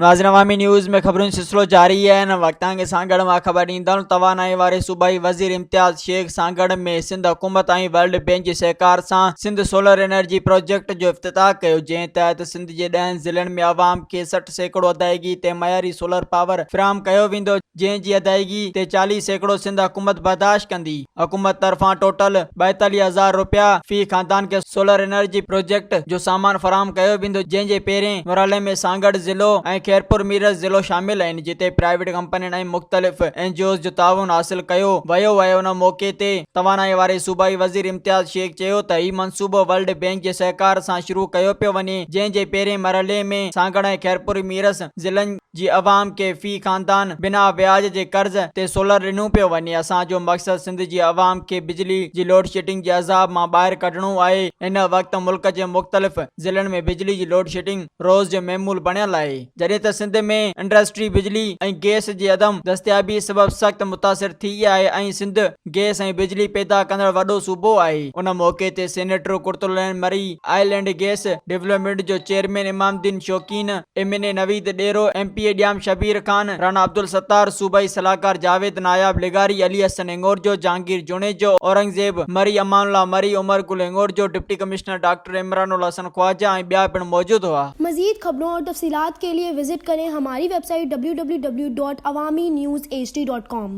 ناظرين عوامي نيوز ۾ خبرن جو سلسلو جاري آهي هن وقت توهان کي سانگهڙ مان خبر ڏيندا هلون توانائي واري صوبائي وزير امتياز شيخ سانگهڙ ۾ سنڌ حڪومت ۽ ورلڊ بينڪ جي سهڪار سان سنڌ سولر انرجي پروجيڪٽ جو افتتاح ڪيو جنهن تحت سنڌ جي ڏهن ضلعن ۾ عوام کي 60% ادائيگي تي معياري سولر پاور فراهم ڪيو ويندو جنهن جي ادائيگي تي 40% سنڌ حڪومت برداشت ڪندي. حڪومت طرفان ٽوٽل 42 هزار رپيا في خاندان کي سولر انرجي پروجيڪٽ جو سامان فراهم ڪيو ويندو جنهن جي پهرين مرحلي ۾ سانگهڙ ضلعو ۽ خيرپور ميرس ضلعو شامل آهن جتي پرائيويٽ ڪمپنين ۽ مختلف اين جي اوز جو تعاون حاصل ڪيو ويو آهي ان موقعي تي توانائي واري صوبائي وزير امتياز شيخ چيو ته هي منصوبو ورلڊ بينڪ جي سهڪار سان شروع ڪيو پيو وڃي جنهن جي پهرين مرحلي ۾ سانگهڙ ۽ خيرپور ميرس ضلعن جي عوام کي في خاندان بنا وياج جي قرض تي سولر ڏنو پيو وڃي، اسان جو مقصد سنڌ جي عوام کي بجلي جي لوڊشيڊنگ جي عذاب مان ٻاهر ڪڍڻو آهي، هن وقت ملڪ جي مختلف ضلعن ۾ بجلي جي لوڊشيڊنگ روز جو معمول بڻيل آهي، جڏهن ته سنڌ ۾ انڊسٽري بجلي ۽ گئس جي عدم دستيابي سبب سخت متاثر ٿي آهي ۽ سنڌ گئس ۽ بجلي پيدا ڪندڙ وڏو صوبو آهي، ان موقعي تي senator Qurat ul Ain Marri, oil and gas development جو chairman Imamuddin Shokeen, M N A Naveed Dero, M P A Jam Shabbir Khan, Rana Abdul Sattar, صوبائي صلاحڪار جاويد ناياب لغاري، علي حسن هڱورجو، جهانگير جوڻيجو، اورنگزيب مري، امان الله مري، عمر گل Hingorjo, deputy commissioner doctor Imran ul Hassan Khawaja ۽ ٻيا پڻ موجود هئا. مزيد خبرون اور تفصيلات کے لئے وزٽ ڪرين ھماري web site www.awamiNewsHD.com.